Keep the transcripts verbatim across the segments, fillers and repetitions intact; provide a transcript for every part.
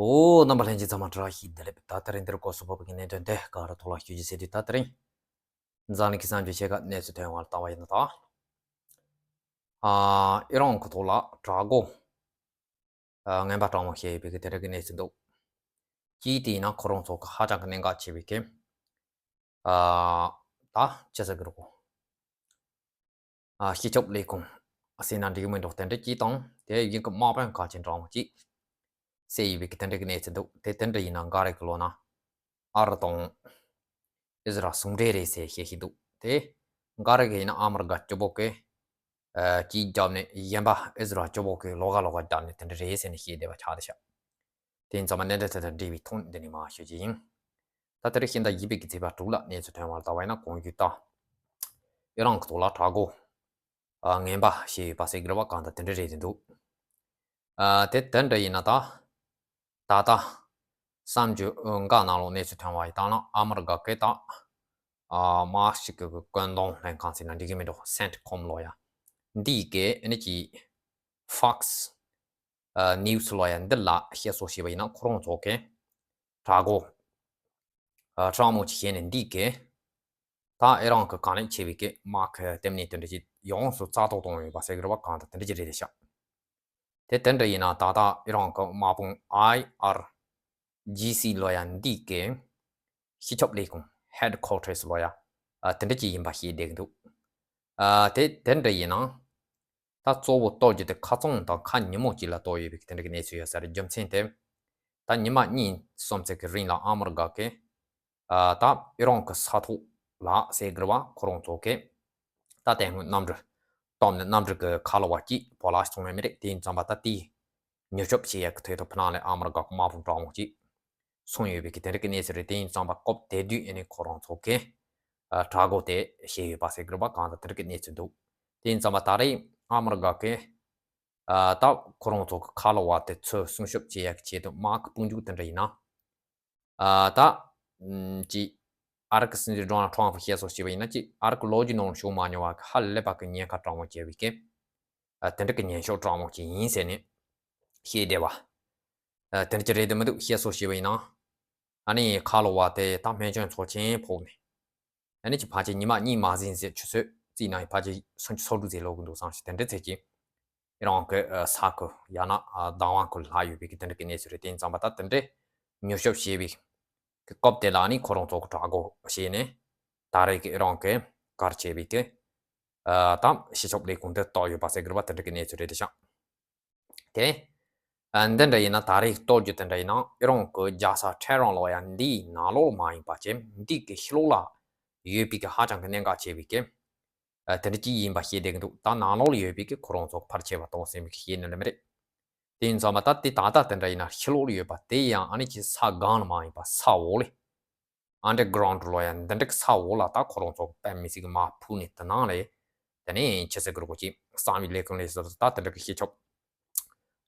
ཨོ། རྣམ་པ་ལྷན་རྒྱས་ཚང་མ་བཀྲ་ཤིས་བདེ་ལེགས། ད་ལྟ་རིང་འདིར་སྐོར་སུ་བབས་པའི་གནད་དོན་དེ་ག་རེ་ཐོག་ལ་ཞུ་རྒྱུ་ཟེར་དུས། ད་ལྟ་རིང་འཛམ་གླིང་གི་གསར་འགྱུར་ཆེ་ཁག་གནས་ཚུལ་ཐོན་པ་ལ་ལྟ་བ་ཡིན་ན། ད་ཨ་ཨི་རན་གྱི་ཐོག་ལ་དྲག་སྒོ་ཨ་ངན་པ་དྲག་མོ་བྱས་ཡོད་པའི་གི་དེ་འདྲ་གི་གནས་ཚུལ་འདུག། གཅིག་དེ་ཡིན་ན་ཁོ་རང་ཚོ་གི་ཧ་ཅང་གི་གནད་འགག་ཆེ་བའི་གི་ཨ་ད་ཅི་ཟེར་གི་རེད་གོ། ཨ་སྤྱི་ཁྱབ་ལས་ཁུངས་ཟེར་ན་འགྲིག་གི་མི་འདུག། དེ་འདྲ་གཅིག་དང་། དེ་ཡིན་གི་དམག་དཔོན་གལ་ཆེན་དྲག་མོ་གཅིག་བསད་ཡོད་པའི་གི་དེ་འདྲ་གི་གནས་ཚུལ་འདུག། དེ་དེ་འདྲ་ཡིན་ན་འགའ་རེ་གི་ལོ་ན་ཨ་རི་དང་ཨི་ཟི་རལ་ཟུང་འབྲེལ་རེད་ཟེར་བཤད་བཞིན་འདུག། དེ་འགའ་རེ་གི་ཡིན་ན་ཨ་མི་རི་ཀ་སྐྱོ་པོ་གི་ཨ་གཅིག་བརྒྱབ་ནས་གཞན་པ་ཨི་ཟི་རལ་སྐྱོ་པོ་གི་ལོགས་ཀ་ལོགས་ཀ་བརྒྱབ་ནས་དེ་འདྲ་རེད་ཟེར་ནས་བཤད་བསྡད་པ་ཆགས་བསྡད་ཤག། དེ་ཡིན་ཙང་མ་གནད་འགག་དེ་དང་འབྲེལ་བའི་ཐོག་འདི་ནས་མར་ཞུ་རྒྱུ་ཡིན། ད་དེ་རིང་ཕྱི་ཟླ་བཞི་པའི་གི་ཚེས་པ་དྲུག་ལ་གནས་ཚུལ་ཐོན་པ་ལ་ལྟ་བ་ཡིན་ན། གོང་ཞུས་ལྟར་ཨི་རན་གྱི་ཐོག་ལ་དྲག་སྒོ་ཨ་ངན་པ་བྱས་ཡོད་པ་ཟེར་གི་རེད་པ། གང་ལྟར་དེ་འདྲ་རེད་དེ་འདུག། ཨ་དེ་དེ་འདྲ་ཡིན་ན་ད་ད་ལྟ་གསར་འགྱུར་འགའ་ནང་ལོགས་གནས་ཚུལ་ཐོན་པ་ཡིན་ན། ཨ་མི་རི་ཀ་གི་ད་ཨ་དམག་སྤྱི་གི་བཀོད་འདོམས་ལྷན་ཁང་ཟེར་ན་འགྲིག་གི་མི་འདུག། སེན་ཊི་ཀོམ་ལབ་ཡ་འདི་གི་ཨ་ནི་ཅིག་ཧྥོག་སི་ཨ་ནིའུ་སི་ལབ་ཡ་འདི་ལ་བཤད་སྲོལ་བྱས་པ་ཡིན་ན། ཁོ་རང་ཚོ་གི་དྲག་སྒོ་ཨ་དྲག་མོ་ཅིག་བྱས་ནས་འདི་གི་ད་ཨི་རན་གྱི་ག་ནས་ཆེ་བའི་གི་དམག་གི་ལྟེ་གནས་དེ་འདྲ་ཅིག་ཡོངས་སུ་རྩ་གཏོར་བཏང་ཡོད་པ་ཟེར་གི་རེད་པ། གང་ལྟར་དེ་འདྲ་ཅིག་རེད་དེ་ཤག། དེ་དེ་འདྲ་ཡིན་ན་ད་ལྟ་ཨི་རན་གྱི་དམག་དཔུང་ཨའི་ཨར་ཇི་སི་ལབ་ཡ་འདི་གི་སྤྱི་ཁྱབ་ལས་ཁུངས་ཧེཌ་ཀོ་ཊར་སི་ལབ་ཡ་ཨ་དེ་འདྲ་ཅིག་ཡིན་པ་བཤད་བསྡད་གི་འདུག། ཨ་དེ་དེ་འདྲ་ཡིན་ན། ད་གཙོ་བོ་གཏོར་རྒྱུ་དེ་ཁ་རྩང་དང་ཁ་ཉིན་མོ་གཅིག་ལ་གཏོར་ཡོད་པའི་གི་དེ་འདྲ་གི་གནས་ཚུལ་ཡོད་ས་རེད། རྒྱུ་མཚན་དེ་ད་ཉི་མ་གཉིས་གསུམ་ཙམ་གི་རིང་ལ་ཨ་མི་རི་ཀ་གི་ཨ་ད་ཨི་རན་གི་ས་ཐོག་ལ་ཟེར་གི་རེད་པ། ཁོ་རང་ཚོ་གི་ད་དེ་སྔོན་གནམ་གྲུ་སྟོབས་ནི་གནམ་གྲུ་གི་ཁ་ལོ་བ་གཅིག་བོར་ལ་སོང་ཡོད་མི་རེད། དེ་ཡིན་ཙང་མ་ད་དེའི་མྱུར་སྐྱོབ་བྱེད་ཡག་གི་ཐད་དུ་ཕི་ནང་ལས་ཨ་མི་རི་ཀ་གི་དམག་དཔུང་དྲག་མོ་གཅིག་སོང་ཡོད་པའི་གི་དེ་འདྲ་གི་གནས་ཚུལ་རེད། དེ་ཡིན་ཙང་མ་སྐབས་དེ་དུས་ཨ་ནི་ཁོ་རང་ཚོ་གི་ཨ་དྲག་སྒོ་དེ་བྱས་ཡོད་པ་ཟེར་གི་རེད་པ། གང་ལྟར་དེ་འདྲ་གི་གནས་ཚུལ་འདུག། དེ་ཡིན་ཙང་མ་ད་རེས་ཨ་མི་རི་ཀ་གི་ཨ་ད་ཁོ་རང་ཚོ་གི་ཁ་ལོ་བ་དེ་ཚོ་སྲུང་སྐྱོབ་བྱེད་ཡག་གི་ཆེད་དུ་དམག་གི་དཔུང་འཇུག་དེ་འདྲ་ཡིན་ན། ཨ་ད་ཨམ་ཅིག་ཨ་རི་གི་སྲིད་འཛིན་ཌོ་ནལ་ཊམ་ཕི་བཤད་སྲོལ་བྱས་པ་ཡིན་ན། ཅིག་ཨ་རི་གི་ལོ་རྒྱུས་ནང་ལ་བྱུང་མ་མྱོང་བ་གི་ཧ་ལས་པ་གི་ཉེན་ཁ་དྲག་མོ་བྱས་པའི་གི་ཨ་དེ་འདྲ་གི་ཉེན་ཤོག་དྲག་མོ་ཅིག་ཡིན་ཟེར་ནས་བཤད་བསྡད་པ། ཨ་དེ་འདྲ་ཅིག་རེད་དེ་མི་འདུག། བཤད་སྲོལ་བྱས་པ་ཡིན་ན། ཨ་ནི་ཁ་ལོ་བ་དེ་ད་སྨན་བཅོས་ཚོགས་ཆེན་ཕོག་ནས། ཨ་ནི་ཅིག་ཕལ་ཆེར་ཉི་མ་གཉིས་མ་ཟིན་ཟེར། ཆུ་ཚོད་རྩིས་ན་ཕལ་ཆེར་སུམ་ཅུ་སོ་དྲུག་ཙམ་ལོག་གི་འདུག་བསམ་ཞིག། དེ་འདྲ་ཚད་ཀྱི་ཨི་རན་གྱི་ཨ་ས་ཁུལ་ཡང་ན་ཨ་བདག་དབང་ཁུལ་ལྷག་ཡོད་པའི་གི་དེ་འདྲ་གི་གནས་ཚུལ་རེད། དེ་ཡིན་ཙང་མ་ད་དེ་འདྲའི་མྱུར་སྐྱོབ་བྱས་པའི་གི་སྐབས་དེ་ལ་ནི་ཁོ་རང་ཚོ་གི་དྲག་སྒོ་བྱས་ནས། ད་རེས་ཀྱི་ཨི་རན་གྱི་གལ་ཆེ་བའི་གི་ཨ་ད་སྤྱི་ཁྱབ་ལས་ཁུངས་དེ་གཏོར་ཡོད་པ་ཟེར་གི་རེད་པ། དེ་འདྲ་གི་གནས་ཚུལ་རེད་དེ་ཤག། དེ་ཨ་འདི་འདྲ་ཡིན་ན། ད་རེས་གཏོར་རྒྱུ་དེ་འདྲ་ཡིན་ན། ཨི་རན་གྱི་རྒྱལ་ས་ཊེ་རན་ལབ་ཡ་འདིའི་ནང་ལོགས་མ་ཡིན་པ་བྱས། འདི་གི་ཕྱི་ལོགས་ལ་ཡོད་པའི་གི་ཧ་ཅང་གི་གནད་འགག་ཆེ་བའི་གི་ཨ་དེ་འདྲ་ཅིག་ཡིན་པ་བཤད་བསྡད་གི་འདུག། ད་ནང་ལོགས་ལ་ཡོད་པའི་གི་ཁོ་རང་ཚོ་ཕལ་ཆེ་བ་གཏོར་ཟིན་པའི་གི་བཤད་ནི་ལ་མི་རེད། དེ་ཡིན་ཙང་མ་ད་དེ་ད་ལྟ་དེ་འདྲ་ཡིན་ན། ཕྱི་ལོགས་ལ་ཡོད་པ་དེ་ཡང་ཨ་ནི་ཅིག་ས་སྒང་ལ་མ་ཡིན་པ་ས་འོག་ལ། ཨན་ཌར་གྷི་རའུན་ཌི་ལབ་ཡ་འདི་འདྲ་གི་ས་འོག་ལ་ད་ཁོ་རང་ཚོ་དཔེ་མི་སྲིད་གི་དམག་ཕུལ་ནས། དེ་ནང་ལས་དེ་ནས་ཆི་ཟེར་གི་རེད་གོ། ཅིག་གསང་བའི་ལས་ཁུངས་ལས་ཟེར་ད་དེ་འདྲ་གི་སྤྱི་ཁྱབ་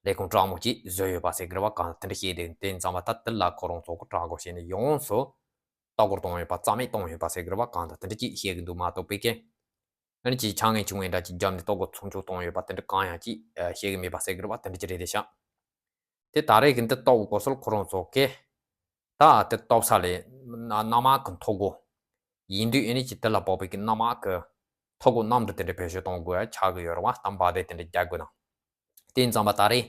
ལས་ཁུངས་དྲག་མོ་ཅིག་བཟོས་ཡོད་པ་ཟེར་གི་རེད་པ། གང་དེ་འདྲ་བཤད་དེ། དེ་ཡིན་ཙང་མ་ད་དེ་ལ་ཁོ་རང་ཚོ་གི་དྲག་སྒོ་བྱས་ནས་ཡོངས་སུ་གཏོར་རྒོལ་བཏང་ཡོད་པ། རྩ་མེད་བཏང་ཡོད་པ་ཟེར་གི་རེད་པ། གང་ད་དེ་འདྲ་ཅིག་བཤད་གི་འདུག་མ་གཏོགས། པེ་ཀིན་ཨ་ནི་ཅིག་ཆ་ངན་ཆུང་ངན་འདྲ་ཅིག་བརྒྱབ་ནས་གཏོར་རྒོལ་ཚུན་ཆོད་བཏང་ཡོད་པ་དེ་འདྲ་གང་ཡང་ཅིག་ཨ་བཤད་གི་མེད་པ་ཟེར་གི་རེད་པ། དེ་འདྲ་ཅིག་རེད་དེ་ཤག། དེ་ད་རེས་ཀྱི་འདི་གཏོར་དགོས་སོགས་ཁོ་རང་ཚོ་གིས་ད་དེ་གཏོར་ས་ལས་ན་གནམ་དམག་གི་ཐོ་འགོད་ཡིན་དུས། ཨ་ནི་ཅིག་དེ་ལ་དཔག་པའི་གི་གནམ་དམག་གི་ཐོ་འགོད་གནམ་གྲུ་དེ་འདྲ་བེད་སྤྱོད་གཏོང་དགོས་ཡ་ཆགས་ཀྱི་ཡོད་རེད་པ། ད་འབར་མདེལ་དེ་འདྲ་རྒྱག་དགོས་ན། དེ་ཡིན་ཙང་མ་ད་རེས་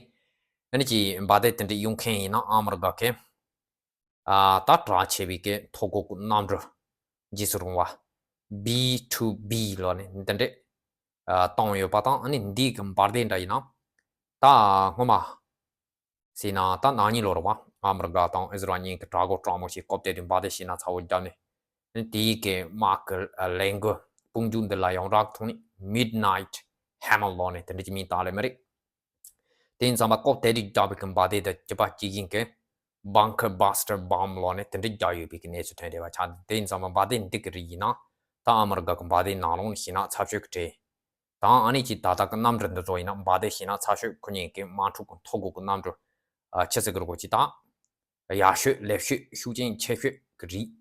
ཨ་ནི་ཅིག་འབར་མདེལ་དེ་འདྲ་གཡུག་མཁན་ཡིན་ན་ཨ་མི་རི་ཀ་གིས་ཨ་ད་གྲགས་ཆེ་བའི་གི་ཐོ་འགོད་གི་གནམ་གྲུ་བརྗེ་སུ་རུང་བ་བྷི་ཊུ་བྷི་ལབ་ནས་འདི་འདྲ་ཨ་བཏང་ཡོད་པ་དང་། ཨ་ནི་འདི་གི་འབར་མདེལ་འདྲ་ཡིན་ན། ད་སྔོན་མ་ཟེར་ན་ད་ན་ནིང་ལོ་རེད་པ། ཨ་མི་རི་ཀ་དང་ཨི་ཟི་རལ་གཉིས་ཀྱིས་དྲག་རྒོལ་དྲག་མོ་ཞིག་སྐབས་དེ་དུས་འབར་མདེལ་ཞེད་སྣང་ཚ་བོ་བརྒྱབ་ནས། ཨ་ནི་དེའི་གི་དམག་གི་ཨ་ལས་འགུལ་དཔུང་འཇུག་འདི་ལ་ཡོངས་གྲགས་ཐོག་ནས་མིཌ་ནའིཊ་ཧེ་མར་ལབ་ནས་དེ་འདྲ་གི་མིང་བཏགས་ལེ་མ་རེད། དེ་ཡིན་ཙང་མ་སྐབས་དེ་དུས་རྒྱག་པའི་གི་འབར་མདེལ་དེ་གྱུར་པ་ཇི་བཞིན་གྱི་བྷང་ཀར་བྷ་སི་ཊར་བྷོམ་ལབ་ནས་དེ་འདྲ་རྒྱག་ཡོད་པའི་གི་གནས་ཚུལ་ཐོན་བསྡད་པ་ཆགས། དེ་ཡིན་ཙང་མ་འབར་མདེལ་འདི་གི་རིགས་ཡིན་ན་ད་ཨ་མི་རི་ཀ་གི་འབར་མདེལ་ནང་ལོགས་ནས་ཞེད་སྣང་ཚ་ཤོས་ཀྱི་གྲས་དང་། ཨ་ནི་ཅིག་ད་ལྟ་གི་གནམ་གྲུ་འདི་ཚོ་ཡིན་ན་འབར་མདེལ་ཞེད་སྣང་ཚ་ཤོས་ཁོ་གཉིས་ཀྱི་དམག་འཁྲུག་གི་ཐོ་འགོད་གི་གནམ་གྲུ་ཨ་ཆི་ཟེར་གི་རེད་གོ། ཅིག་ད་ཡག་ཤོས་ལེགས་ཤོས་ཤུགས་རྐྱེན་ཆེ་ཤོས་ཀྱི་རིགས་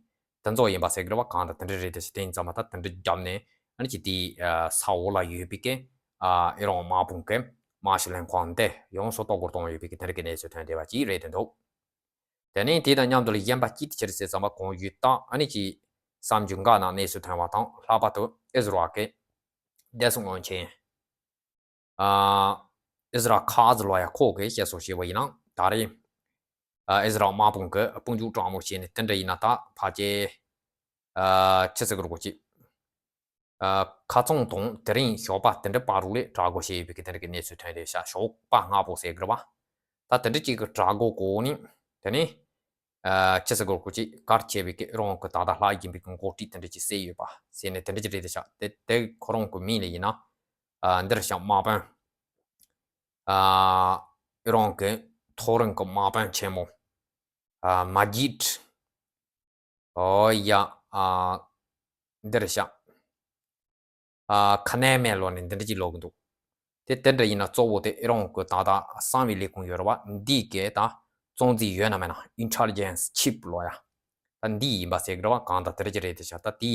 དེ་ཚོ་ཡིན་པ་ཟེར་གི་རེད་པ། གང་ལྟར་དེ་འདྲ་རེད་དེ། དེ་ཡིན་ཙང་མ་ད་དེ་འདྲ་བརྒྱབ་ནས་ཨ་ནི་ཅིག་དེའི་ཨ་ས་འོག་ལ་ཡོད་པའི་གི་ཨ་ཨི་རན་དམག་དཔུང་གི་དམག་སྤྱི་ལྷན་ཁང་འདི་ཡོངས་སུ་གཏོར་རྒོལ་བཏང་ཡོད་པའི་གི་དེ་འདྲ་གི་གནས་ཚུལ་ཐོན་བསྡད་པ་ཅིག་རེད་དེ་འདུག། དེ་ནས་དེ་དང་མཉམ་དུ་ལ་གཞན་པ་གཅིག་དེ་ཅི་རེད་ཟེར་ཙམ་པ་གོང་ཞུས་དང་ཨ་ནི་ཅི་བསམ་རྒྱུ་འགའ་ནང་གནས་ཚུལ་ཐོན་པ་དང་ལྷག་པར་དུ་ཨིས་ར་ཨེལ་གྱི་བདེ་སྲུང་བློན་ཆེན། ཨ་ཨིས་ར་ཁ་ཛི་ལོ་ཡ་ཁོ་གིས་བཤད་སྲོལ་བྱས་པ་ཡིན་ན་ད་རེས་ཨ་ཨིས་ར་དམག་དཔུང་གི་དཔུང་འཇུག་དྲག་མོ་བྱས་ནས་དེ་འདྲ་ཡིན་ན་ད་ཕལ་ཆེར་ཨ་ཆི་ཟེར་དགོས་རེད་གོ་ཅི། ཨ་ཁ་ཚོང་དང་དེ་རིང་ཞོགས་པ་དེ་འདྲ་བར་རུ་ལས་དྲག་རྒོལ་བྱས་ཡོད་པའི་གི་དེ་འདྲ་གི་གནས་ཚུལ་ཐོན་རེད་ཤག་ཞོགས་པ་སྔ་པོ་ཟེར་དགོས་རེད་བ། ད་དེ་འདྲ་ཅིག་གི་དྲག་རྒོལ་གོ་ནི་དེ་ནི་ཨ་ཆི་ཟེར་དགོས་རེད་གོ་ཅི་གར་ཆེ་བའི་གི་རང་གི་ད་ལྟ་ལྷག་ཡིན་པའི་གི་འགོ་ཁྲིད་དེ་འདྲ་ཅིག་བསད་ཡོད་པ་ཟེར་ནས་དེ་འདྲ་ཅིག་རེད་དེ་ཤག་དེ་དེ་ཁོ་རང་གི་མིང་ལ་ཡིན་ན་ཨ་འདིར་ཤག་དམག་དཔོན་ཨ་ཨི་རང་གི་མཐོ་རིམ་གི་དམག་དཔོན་ཆེན་མོ་ཨ་མ་ཇིད། ཨོ་ཡ། ཨ་འདིར་ཤག་ཨ་ཁ་ནས་མེ་ལོ་ནས་འདི་འདྲ་ཅིག་ལོག་གི་འདུག་དེ་དེ་འདྲ་ཡིན་ན་གཙོ་བོ་དེ་ཨི་རང་གི་ད་ལྟ་གསང་བའི་ལས་ཁུངས་ཡོད་རེད་བ། འདི་གས་ད་གཙོ་འཛིན་ཡོད་ན་མེད་ན་ཨིན་ཊེ་ལི་ཇེན་སི་ཆིབ་ལོ་ཡ། ད་འདི་ཡིན་པ་ཟེར་གི་རེད་བ། གང་ལྟར་དེ་འདྲ་ཅིག་རེད་དེ་ཤག་ད་དེ་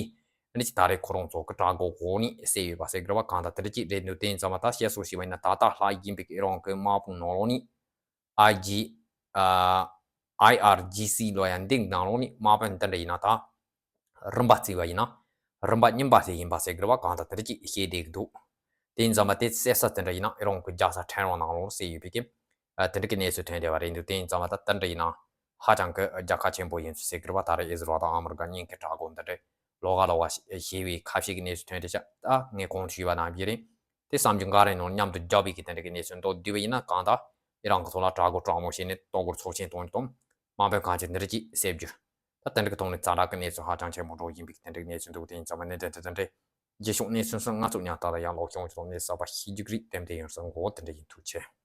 ཨ་ནི་ཅི་ད་རེས་ཁོ་རང་ཚོ་གི་དྲག་རྒོལ་གོ་ནི་བསད་ཡོད་པ་ཟེར་གི་རེད་བ། གང་ལྟར་དེ་འདྲ་ཅིག་རེད་འདུག་དེ་ཡིན་ཙང་མ་ད་བཤད་སྲོལ་ཞིག་བ་ཡིན་ན་ད་ལྟ་ལྷག་ཡིན་པའི་གི་ཨི་རང་གི་དམག་དཔུང་ནང་ལོགས་ནི་ཨའི་ཇི། ཨ་ཨའི་ཨར་ཇི་སི་ལོ་ཡ་འདི་ནང་ལོགས་ནི་དམག་དཔོན་འདི་འདྲ་ཡིན་ན་ད། རིམ་པ་བརྩིས་པ་ཡིན་ན། རིམ་པ་གཉིས་པ་དེ་ཡིན་པ་ཟེར་གི་རེད་བ། གང་ལྟར་དེ་འདྲ་ཅིག་བཤད་བསྡད་ཀྱི་འདུག་དེ་ཡིན་ཙང་མ་དེ་བསད་ས་དེ་འདྲ་ཡིན་ན་ཨི་རང་གི་རྒྱལ་ས་ཁྲེན་རོང་ནང་ལོགས་བསད་ཡོད་པའི་གི་ཨ་དེ་འདྲ་གི་གནས་ཚུལ་ཐོན་བསྡད་པ་རེད་འདུག་དེ་ཡིན་ཙང་མ་ད་དེ་འདྲ་ཡིན་ན་ཧ་ཅང་གི་རྒྱལ་ཁ་ཆེན་པོ་ཡིན་ཚུལ་ཟེར་གི་རེད་བ། ད་རེས་ཨིས་ར་ཨེལ་དང་ཨ་མི་རི་ཀ་གཉིས་ཀྱི་དྲག་རྒོལ་འདི་འདྲ་ལོགས་ཀ་ལོགས་ཀ་བྱས་པའི་ཁ་ཤས་ཀྱི་གནས་ཚུལ་ཐོན་བསྡད་ཤག་ད་ངས་གོང་དུ་ཞུས་པ་ནང་བཞིན་རེད། དེ་བསམ་རྒྱུ་འགའ་རེ་ནང་མཉམ་དུ་རྒྱབ་པའི་གི་དེ་འདྲ་གི་གནས་ཚུལ་མདོར་བསྡུས་པ་ཡིན་ན་གང་ལྟར་ཨི་རང་གི་ཐོག་ལ་དྲག་རྒོལ་དྲག་མོ་བྱས་ནས་ལྟོ་གོས་ཚབས་ཆེན་གཏོང་རྒྱུ་དང་དམག་དཔོན་གང་ཅི་འདི་འདྲ་ཅིག་བསད་རྒྱུ། ད་དེ་འདྲ་གི་ཐོག་ནས་ཛ་དྲག་གི་གནས་ཚུལ་ཧ་ཅང་ཆེན་པོ་འགྲོ་བཞིན་པའི་གི་དེ་འདྲ་གི་གནས་ཚུལ་འདུག་དེ་ཡིན་ཙང་མ་གནད་དོན་དེ་དེ་འདྲ་རྗེས་ཕྱོགས་གནས་ཚུལ་སོགས་ང་ཚོ་ཉག་ཏག་ཏག་ཡང་ལོག་བྱུང་ཚོགས་གནས་གསར་པ་ཤེས་རྒྱུ་རིགས་ཏན་ཏན་ཡོང་ས་འགོ་དེ་འདྲ་ཡིན། ཐུགས་རྗེ་ཆེ།